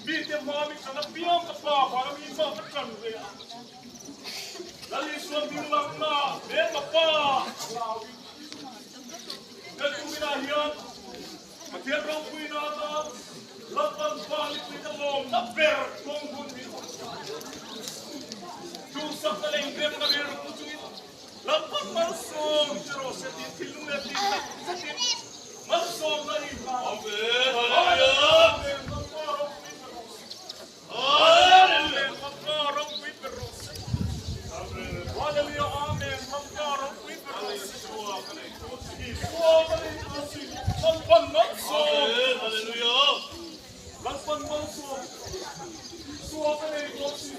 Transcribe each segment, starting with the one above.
Mite hmaa mi ṭan apiang ka Pa vana mi hma ka ṭan ve a. Lal Isua hming lakna hmelma Pa hlauin kan tuminah hian Pathian ropuina atan Lalpan Pa mipuite lawmna ber kawng hun min awm ta. Duhsakna leh inbiakna rilru pu chungin Lalpan malsawm che rawh se tiin thinlung leh tih tak zetin malsawmna i hla. Amen. Hallelujah. Lalpa ropui ber rawh se. Hallelujah. Lalpa ropui ber rawh se. Hallelujah. Amen. Lalpa ropui ber rawh se. Isua ka nei tawh si. Lalpan malsawm. Hallelujah. Lalpan malsawm. Isua ka nei tawh si.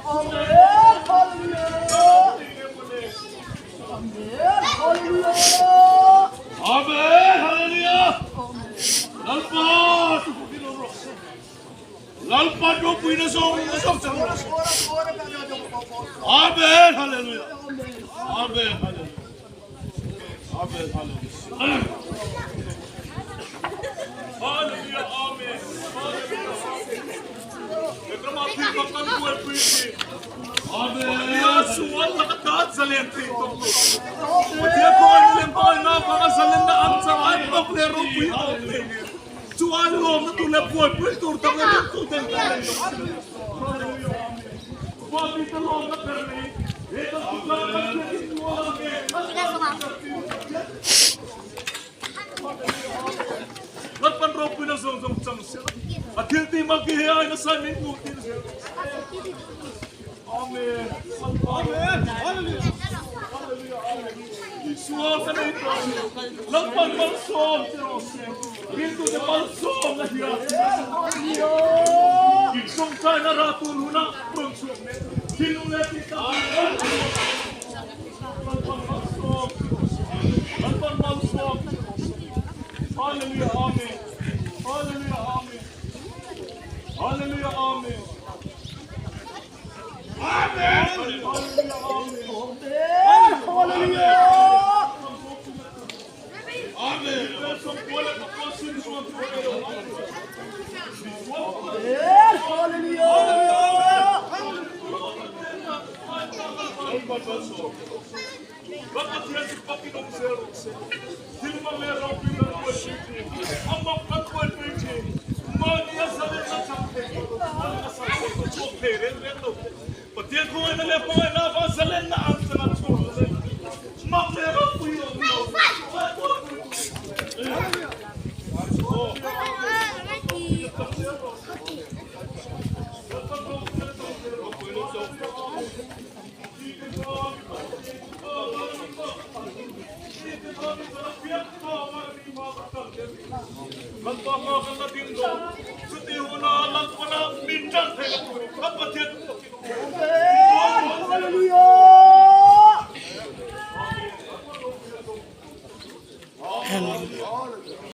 Amen. Hallelujah. Amen. Hallelujah. Lalpa Lalpa ropuina zawng zawng chang rawh se. Amen. Hallelujah. Amen. Hallelujah. Amen. Hallelujah. Hallelujah. Amen. Hmangaihna leh hmangaihna avang zalenna ang changa chhuak lo leh mak leh ropui awm lo